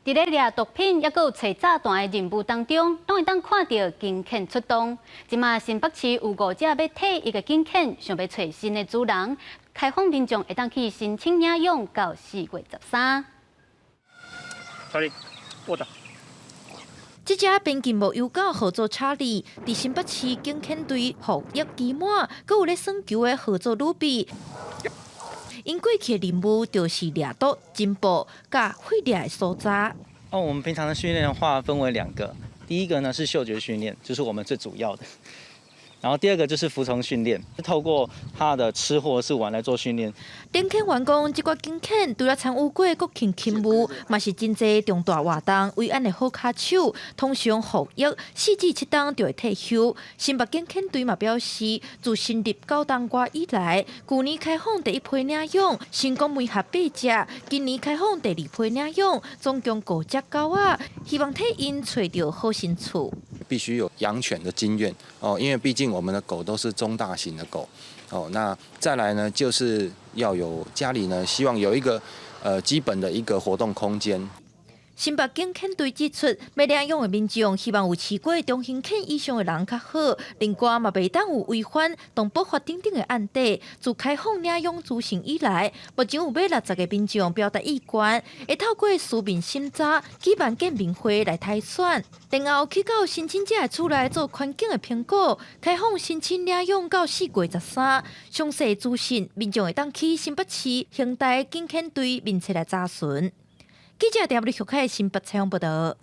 佇咧掠毒品，抑閣有揣炸彈的任務當中，攏會當看著警犬出動。這馬新北市有五隻欲退役的警犬，想欲揣新的主人，開放民眾會當去申請領養到4月13。查理，過來。這隻邊境牧羊狗號做查理，佇新北市警犬隊服役期滿，閣有咧耍球的號做魯比。𪜶過去的任務就是掠毒、偵報、佮訓練的所在。哦，我們平常的訓練的話分為兩個，第一個呢是嗅覺訓練，就是我們最主要的。然後第二個就是服從訓練，透過他的吃或是玩來做訓練。領犬員講，這寡警犬除了參與過國慶勤務，嘛是真濟重大活動維安的好跤手。通常服役4至7冬就會退休。新北警犬隊嘛表示，自成立9冬外以來，舊年開放第一批領養，成功媒合八隻，今年開放第二批領養，總共五隻狗仔，希望替𪜶揣著好新厝。必須有養犬的經驗哦，因為畢竟我們的狗都是中大型的狗哦。那再來呢，就是要有家裡呢，希望有一個基本的一個活動空間。新北警犬隊指出，欲領養的民眾希望有飼過中型犬以上的人較好，另外嘛袂當有違反動保法等等的案底。自開放領養資訊以來，目前有欲60個民眾表達意願，會透過書面審查、舉辦見面會來篩選，然後去到申請者的厝內做環境的評估，開放申請領養到4月13。詳細資訊，民眾會當去新北市興大警犬隊面冊來查詢。記者鄭立玉開新北採訪報道。